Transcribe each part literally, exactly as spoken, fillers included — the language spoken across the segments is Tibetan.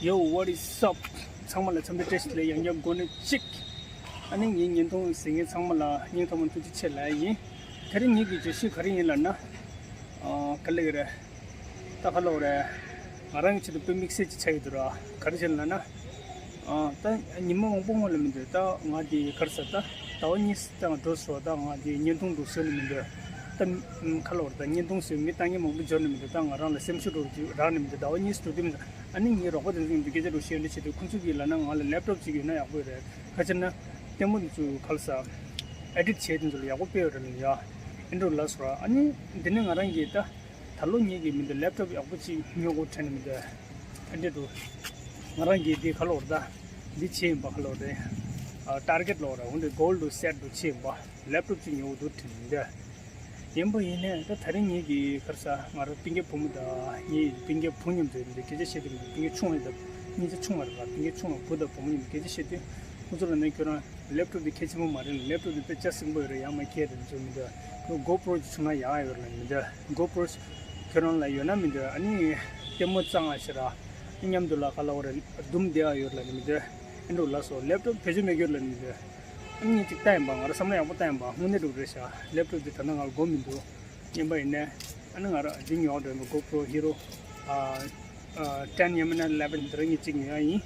Yo, what is up? ཚང་མ་ལ་འཚམས་འདྲི་བཀྲ་ཤིས་བདེ་ལེགས། ཡང་བསྐྱར་འགོ་ནས་གཅིག་ཨ་ནི་ངའི་བརྙན་ཐུང་གཟིགས་མཁན་ཚང་མ་ལ་སྙིང་ཐག་པ་ནས་ཐུགས་རྗེ་ཆེ་ལབ་ཡ་ཡིན། དེ་རིང་ངེད་ཀྱི་བརྗོད་གཞི་ག་རེ་ཡིན་ལབ་ན། ཨ་ག་ལེ་ག་རེ། ད་ག་ལོག་རེད། ང་རང་གི་ཆེད་དུ་དཔེ་དམིགས་བསལ་ཅིག་ཆགས་ཡོད་འདུག་ར། ག་རེ་བྱས་ལབ་ན། ཨ་ད་ཉི་མ་མང་པོ་སྔོན་ལ་མི་འདུག་ད་ང་དེ་ག་རེ་ཟ། ད་ཟླ་བ་གཉིས་ཙམ་འགྲོ་སོང་། ད་ང་དེ་བརྙན་ཐུང་འདུག་བཟོས་ནས་མི་འདུག་ད་ཁ་ལོ་བར་ད་བརྙན་ཐུང་བཟོས་མི་ལྟ་མཁན་མང་པོ་འབྱོར་ནས་མི་འདུག་ད་ང་རང་ལ་སེམས་ཤུགས་འདྲ་པོ་ཅིག་རག་ནས་མི་འདུག་ཟླ་བ་གཉིས་འགྲོ་དུས་མི་འདུག་ཨ་ནི་ངའི་རོགས་པ་དེ་ཚོ་མཉམ་དུ་སྐད་ཆ་འདྲ་པོ་བཤད་ཡོང་དུས་ཆེད་དུ་ཁོང་ཚོ་གིས་ལབ་ན་ང་ལ་ལེབ་ཊོབ་ཅིག་ཡོད་ན་ཡག་པོ་རེད། ག་རེ་བྱས་ན་ལྟད་མོ་འདི་ཚོ་ག་རེ་ཟ། ཨེ་ཌིཊ་བྱས་དེ་ཚོ་ལ་ཡག་པོ་དཔེ་ཡོད་རེད་ལབ་ཡ། ཨེ་འདྲ་པོ་ལབ་སོང་ར། ཨ་ནི་འདི་ནི་ང་རང་གིས་ད། ད་ལོ་ངེད་ཀྱིས་མི་འདུག་ལེབ་ཊོབ་ཡག་པོ་ཅིག་ཉོ་དགོས་དྲན་ནས་མི་འདུག་ཨ་འདྲ་འདུག་ང་རང་གིས་འདི་ག་ལོག་རེད། ད་འདི་བྱས་ཡིན་པ། ག་ལོག་རེད། ཨ་ཊར་གེཊ་ལོག་རེད། འོ་འདི་གོལ་ཌི་སེཊ་འདུག་བྱས་ཡིན་པ། ལེབ་ཊོབ་ཅིག་ཉོ་དགོས་འདུག་དྲན་ནས་མི་འདུག་ཡིན་པ་ཡིན་ནའི་ད་དེ་རིང་ངེད་ཀྱིས་ག་རེ་ཟ། ང་རང་སྤུན་ཀྱག་བུ་མོ་དང་ངའི་སྤུན་ཀྱག་བུ་མཉམ་དུ་མི་འདུག་སྐད་ཆ་བཤད་དུས་མི་འདུག་སྤུན་ཀྱག་ཆུང་བ་དང་། གཉིས་ཆ་ཆུང་བ་རེད་པ། སྤུན་ཀྱག་ཆུང་བ་བུ་དང་བུ་མོ་མཉམ་དུ་སྐད་ཆ་བཤད་དུས་ཁོང་ཚོ་ལ་ནི་ཁྱོད་རང་ལེབ་ཊོབ་འདི་གལ་ཆེན་པོ་མ་རེད། ལེབ་ཊོབ་འདི་དཔེ་ཆ་ཟིང་པོ་ཡོད་རེད། ཡག་མ་ཁྱེད་རེད་འཇོག་མི་འདུག་ཁོ་གོ་པྲོ་ཅིག་བྱུང་ན་ཡག་ཡོད་རེད་ལབ་མི་འདུག་གོ་པྲོ་ཁྱོད་རང་ལ་ཡོད་ན་མི་འདུག་ཨ་ནི་ལྟད་མོ་གཙང་བ་ཞིག་ར། མཉམ་དུ་ལ་ག་ལ་བ་རེད། རྡུམ་བསྡད་ཡག་ཡོད་རེད་ལབ་མི་འདུག་ཨེ་འདྲ་པོ་ལབ་སོང་། ལེབ་ཊོབ་བེད་སྤྱོད་མེད་རྒྱུ་རེད་ལབ་མི་འདུག་ཨ་ནི་ངས་ཅིག་བལྟས་ཡིན་པ། ང་རང་བསམ་བློ་ཡག་པོ་བཏང་ཡིན་པ། དངོས་གནས་འགྲོ་རེད་ཤག་ལེབ་ཊོབ་འདི་ད་ལྟ་ང་ལ་དགོས་མི་འདུག་ཡིན་པ་ཡིན་ནའི་ཨ་ནི་ང་རང་འདི་ཉོ་འགྲོ་ཡིན་པ། གོ་པྲོ་ཧི་རོ་ཨ་ཨ་ཊེན་ཡང་མིན་ན་ཨི་ལེ་ཝེན་དེ་རིང་ངས་གཅིག་ཉོ་ཡ་ཡིན།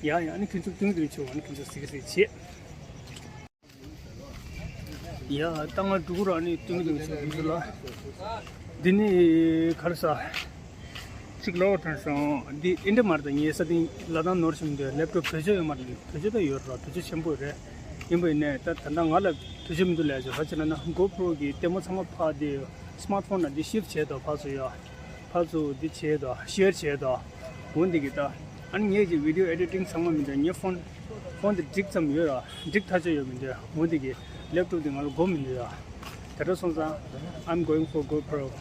ཡ་ཡ། ཨ་ནི་ཁྱོད་ཚོ་སྟོན་གྱི་འདུག་ཆོག་ཨ་ནི་ཁྱོད་ཚོ་གཟིགས་གཟིགས་བྱེད། ཡ། ད་ང་འགྲོ་གི་ར། ཨ་ནི་སྟོན་གྱི་འདུག་ཆོག་ཁྱོད་ཚོ་ལ། འདི་ནི་ག་རེ་ཟ། གཅིག་ལོག་དྲན་སོང་། འདི་ཨེ་འདྲ་མ་རེད། ད་ངས་ས་སྟེང་ལ་དྭགས་ནོར་བཞིན་དུ་ལེབ་ཊོབ་བེད་སྤྱོད་ཡོད་མ་རེད། བེད་སྤྱོད་ད་ཡོད་ར། བེད་སྤྱོད་ཆེན་པོ་རེད། ཡིན་པ་ཡིན་ནའི་ད་ད་ལྟ་ང་ལ་བེད་སྤྱོད་མི་འདུག་ལབ་ཆོག་ག་རེ་བྱས་ན་ན་གོ་པྲོ་གི་ལྟད་མོ་ཚང་མ་ཕར་འདི་སི་མཱརཊ་ཕོན་ལ་འདི་ཤིབ་བྱས་དང་། ཕར་ཚུར་ཡ། ཕར་ཚུར་འདི་བྱས་དང་། ཤེར་བྱས་དང་། འོ་འདི་གི་ད། ཨ་ནི་ངེད་ཀྱི་བི་ཌིའོ་ཨེ་ཌི་ཊིང་ཚང་མ་མི་འདུག་ངའི་ཕོན། ཕོན་དེ་འགྲིག་ཙམ་ཡོད་ར། འགྲིག་ཐག་ཆོད་ཡོད་མི་འདུག་འོ་འདི་གི་ལེབ་ཊོབ་དེ་ང་ལ་དགོས་མི་འདུག་ཡ། དེ་འདྲ་སོང་ཙང་། I'm going for GoPro།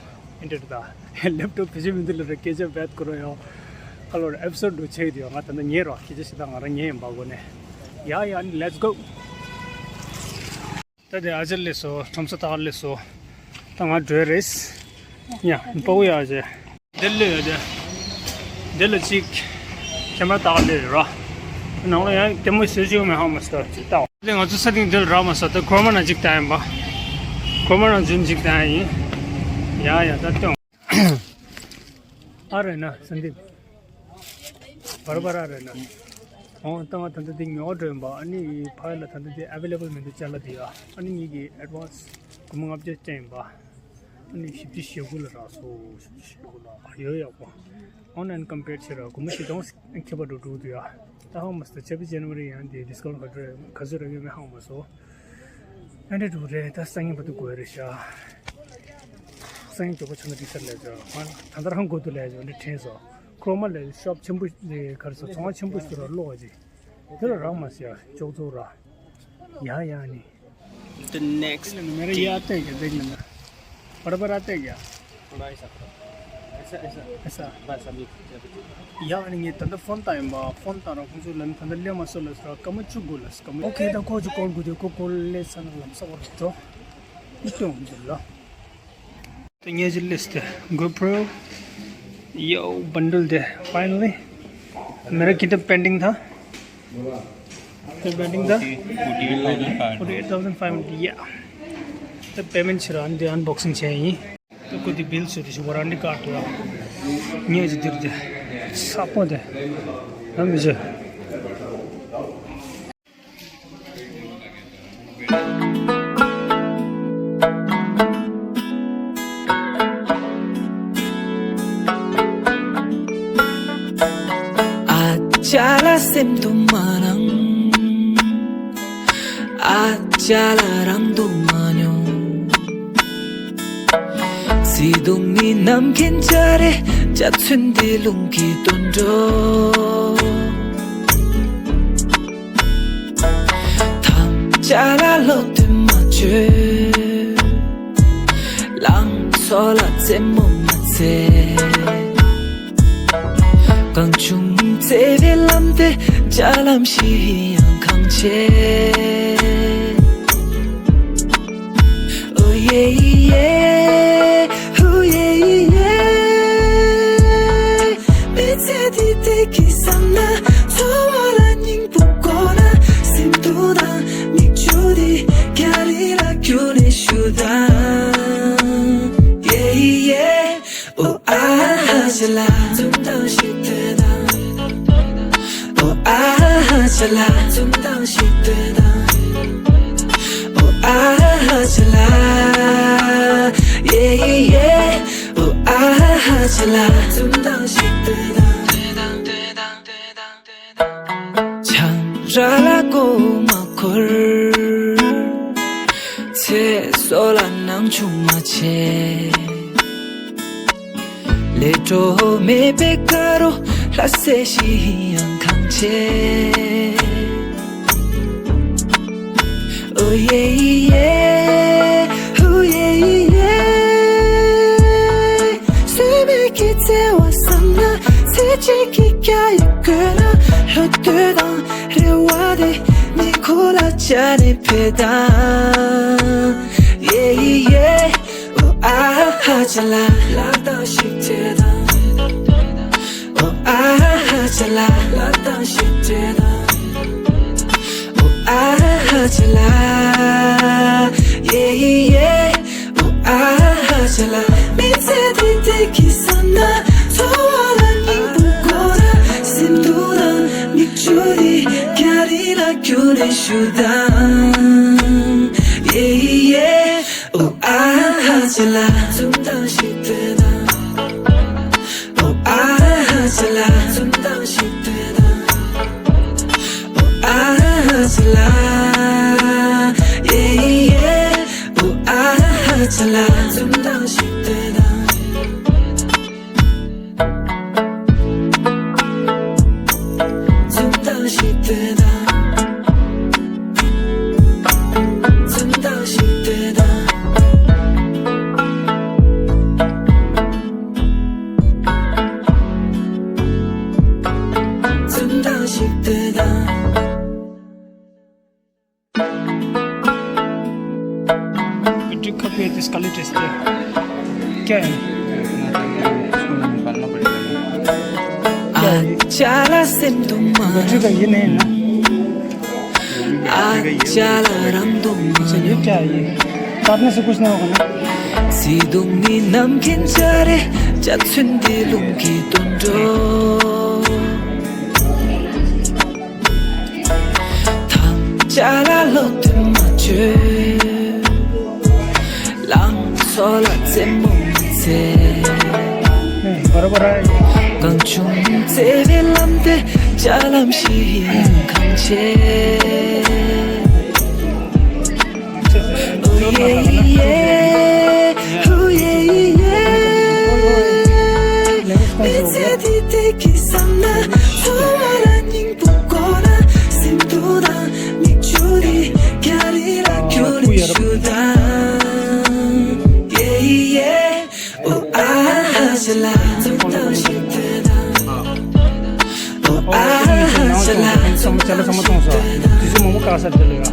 ཨེ་འདྲ་རེད་ད། ལེབ་ཊོབ་བེད་སྤྱོད་མི་འདུག་ལབ་ར། སྐད་ཆ་བེད་ཀོ་རོ་ཡོ། ཁ་ལོར་ཨེ་པི་སོཌ་འདྲ་པོ་ཆགས་ཀྱི་འདུག་ཡ། ང་ད་ལྟ་ཉལ་ར། སྐད་ཆ་བཤད་སྟངས་ང་རང་ཉལ་ཡིན་པ་གོ་ནས། ཡ་ཡ། ཨ་ནི་let's go། ད་དེ་ཨ་ཅག་སླེབས་སོང་། ཁྲོམ་ས་ད་ག་སླེབས་སོང་། ད་ང་འགྲོ་རེད། ཡ། པའོ་ཡ་ཨ་ཅག་འདིར་སླེབས་ཡོད་དེ། འདི་ལ་གཅིག་ཁེ་མ་ར་ད་ག་སླེབས་ཡོད་ར། ནང་ལ་ཡང་ལྟད་མོ་བཟོས་བཅུག་མེད་ཧ་མ་སོང་། གཅིག་ལྟ། དེ་ང་ཚོ་ས་སྟེང་འདིར་རག་མ་སོང་། ད་ཁོ་ར་མ་ན་གཅིག་ལྟ་ཡིན་པ། ཁོ་ར་མ་ན་འཛུལ་གཅིག་ལྟ་ཡིན། ཡ་ཡ། ད་ལྟོས། ཨ་རེད་ན་སན་དིབ། བར་བར་ཨ་རེད་ན། ཨོ། ད་ང་ད་ལྟ་འདི་ཉོ་འགྲོ་ཡིན་པ། ཨ་ནི་ཕ་ཡུལ་ལ་ད་ལྟ་འདི་ཨ་བེ་ལེ་བལ་མི་འདུག་ཅ་ལག་འདི་ཡ། ཨ་ནི་ངེད་ཀྱིས་ཨེཌ་ཝན་སི་སྒོར་མོ་ལྔ་བརྒྱ་སྤྲད་ཡིན་པ། ཨ་ནི་བཞི་བཅུ་ཞེ་དགུ་ལ་རག་སོང་། བཞི་བཅུ་ཞེ་དགུ་ལ། ཡོད་ཡག་པོ། ཨོན་ལ་ཡིན་ཀམ་པེར་བྱས་ར་སྒོར་མོ་བཞི་སྟོང་ཁྱད་པར་འགྲོ་འགྲོ་འདུག་ཡ། ད་ཧ་མ་སོང་། ད་ཆ་པི་ཇན་ཝ་རི་ཡང་དེ་ཌིས་ཀའུན་ཊི་ག་ཚོད་རག་ཡོད་མེད་ཧ་མ་སོང་། ཨ་འདྲ་འགྲོ་རེད། ད་སང་ཉིན་བར་དུ་དགོས་རེད་ཤག་སང་ཉིན་མགྱོགས་པོ་ཆ་ན་འགྲིག་ས་རེད་ལབ་ཅོག་ང་ད་ལྟ་རང་དགོས་འདུག་ལབ་ཅོག་འདི་དྲན་སོང་། ཁོ་ར་མ་ལ་ཤོབ་ཆེན་པོ་རེད། ག་རེ་ཟ། ཚོང་ཁང་ཆེན་པོ་ཞིག་ཏུ་ར་ཀློག་པ་ཅིག་དེ་ལ་རག་མ་སོང་ཡ། ཅོག་ཙེ་ར། ཡ་ཡ་ནི། The next day. मेरा ये आता है क्या? देख लेना। बड़ा बड़ा आता है क्या? थोड़ा ऐसा करो। ऐसा, ऐसा। ऐसा। बस अभी, अभी। ཡ། ཨ་ནི་ངས་ད་ལྟ་ཕོན་བཏང་ཡིན་པ། ཕོན་བཏང་ར་ཁོང་ཚོས་ལབ་ནི་ད་ལྟ་སླེབས་མ་སོང་ལབ་སོང་ར། སྐར་མ་བཅུ་དགོས་ལབ་སོང་། སྐར་མ། ཨོ་ཁེ། ད་ཁོ་ཅིག་ཀོལ་དགོས་དུས་ཁོ་ཀོལ་སླེབས་ཚར་ན་ལམ་སང་བར་དུ་འགྲོ། ཨི་སྟོན་འོང་འདུག་ལ། तो ये जो लिस्ट है, GoPro, यो बंडल दे, finally। मेरा कितना पेंडिंग था? कितना पेंडिंग था? Forty eight thousand five hundred। या। तो पेमेंट छुड़ा दे, अनबॉक्सिंग चाहिए। तो कुछ बिल शुरू से वारंटी कार्ड हुआ। ये जो दिल दे, सापों दे, हम इसे ཨ་ཅག་ལ་སེམས་དུ་མ་རང་། ཨ་ཅག་ལ་རང་དུ་མ་མྱོང་། བརྩེ་དུང་ནི་ནམ་མཁའི་འཇའ་རིས། འཇའ་ཚོན་འདི་རླུང་གིས་བཏོན་འགྲོ། ཐམས་ཅད་ལ་བློ་གཏད་མ་བཅོལ། ལང་ཚོ་ལ་རྩེད་མོ་མ་རྩེ། གང་བྱུང་བརྩེ་བའི་ལམ་དེ་རྒྱ་ལམ་ཞིག་ཡང་གང་ཆེ། ཨོ་ཡེ་ཡེ། ཧུ་ཡེ་ཡེ། ཨོ་ཨ་ཧ་ཅ་ལ། འཛུམ་མདངས་ཤིག་སྟོན་དང་། ཨོ་ཨ་ཧ་ཅ་ལ། འཛུམ་མདངས་ཤིག་སྟོན་དང་། ཨོ་ཨ་ཧ་ཅ་ལ། ཡེ་ཡེ། ཨོ་ཨ་ཧ་ཅ་ལ། འཛུམ་མདངས་ཤིག་སྟོན་དང་། ཆང་རག་ལ་མགོ་མ་འཁོར། ཚེ་སྲོག་ལ་སྣང་ཆུང་མ་བྱེད། ལས་འཕྲོ་མེད་པའི་དཀར་རོ་ལྷ་སྲས་ཤིག་ཡང་གང་ཆེ། ཨོ་ཡེ་ཡེ། ཨོ་ཡེ་ཡེ། སྲོད་མེད་ཀྱི་བརྩེ་བ་བསམ་ན། ཚེ་གཅིག་གི་རྒྱ་ཡིས་བསྐོར་ན། ལྷོད་འདོད་དང་རེ་བ་དེ། ཉེ་འཁོར་ལ་སྦྱར་ནས་འཕེལ་དང་། ཡེ་ཡེ། ཨོ་ཨ་ཧ་ཅ་ལ། ལག་གདང་ཞིག་སྦྲེལ་དང་། ཨོ་ཨ་ཧ་ཅ་ལ། ལག་གདང་ཞིག་སྦྲེལ་དང་། ཨོ་ཨ་ཧ་ཅ་ལ། ཡེ་ཡེ། ཨོ་ཨ་ཧ་ཅ་ལ། མི་ཚེ་འདི་དེ་གི་ས་ན། འཚོ་བ་ལ་སྙིང་པོ་དགོས་ན། སེམས་སྡུག་དང་མིག་ཆུ་དེ། རྒྱ་རི་ལ་བསྐྱུར་ནས་བཞུར་དང་། ཡེ་ཡེ། ཨོ་ཨ་ཧ་ཅ་ལ། འཛུམ་མདངས་ཤིག་སྟོན་དང་། ཨོ་ཨ་ཧ་ཅ་ལ། འཛུམ་མདངས་ཤིག་སྟོན་དང་། ཨོ་ཨ་ཧ་ཅ་ལ། ཡེ་ཡེ། ཨོ་ཨ་ཧ་ཅ་ལ། འཛུམ་མདངས་ཤིག་སྟོན་དང་། འཛུམ་མདངས་ཤིག་སྟོན་དང་། འཛུམ་མདངས་ཤིག་སྟོན་དང་། འཛུམ་མདངས་ཤིག་སྟོན་དང་། बैटरी खप गई तो इसका लेटेस्ट है। क्या है? ཨ་ཅག་ལ་སེམས་སྡུག་མ། बैटरी का ये नहीं है ना? ཨ་ཅག་ལ་རང་སྡུག་མ། अच्छा, ये क्या है ये? काटने से कुछ नहीं होगा ना? བརྩེ་དུང་ནི་ནམ་མཁའི་འཇའ་རེ། འཇའ་ཚོན་འདི་རླུང་གིས་འདོན་འགྲོ། ཐང་ཅ་ལག་ལོག་སྟེ་མ་བཅོས། ལང་ཚོ་ལ་རྩེད་མོ་མི་རྩེ། बराबर है। གང་བྱུང་བརྩེ་བའི་ལམ་དེ་ལྕགས་ལམ་ཞིག་གང་བྱེད། ཨོ་ཡེ་ཡེ། ཨོ་ཡེ་ཡེ། མི་ཚེ་འདི་དེ་གི་ས་ན། འཚོ་བ་ལ་སྙིང་པོ་དགོས་ན། སེམས་སྡུག་དང་མིག་ཆུ་དེ། རྒྱ་རི་ལ་བསྐྱུར་ནས་བཞུར་དང་། ཡེ་ཡེ། ཨོ་ཨ་ཧ་ཅ་ལ། འཛུམ་མདངས་ཤིག་སྟོན་དང་། ཨོ་ཨ་ཧ་ཅ་ལ། འཛུམ་མདངས་ཤིག་སྟོན་དང་།